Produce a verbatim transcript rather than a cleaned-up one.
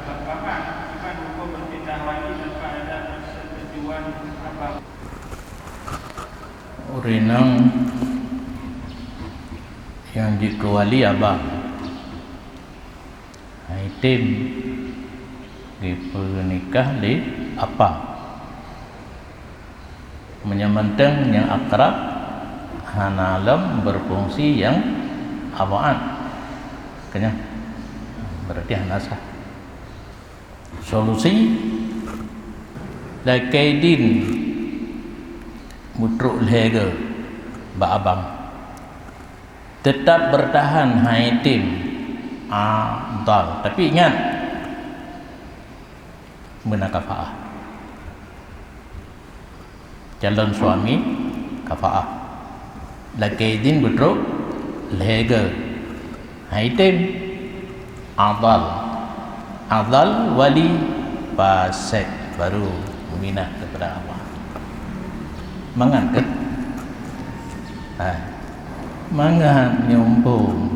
Paman, iman hukum berpindah wali tanpa ada persetujuan abang. Ureueng inong nyang jeuet keu wali abang, hai tem geupeunikah lé apa. Meunyoe mantong nyang akrab, hana lom berfungsi nyang ab'ad. Keunyan, berarti hana sah. Solusi, lakée idin beutrok lhée goe bak abang. Teutap beurtahan hai tem adhal. Tapi ingat, beuna kafaah. Calon suami kafaah. Lakée idin beutrok lhée goe. Hai tem adhal. Adhal wali, fasek, baru minah keupada Allah. Mangat keuh? Hai. Mangat nyumbong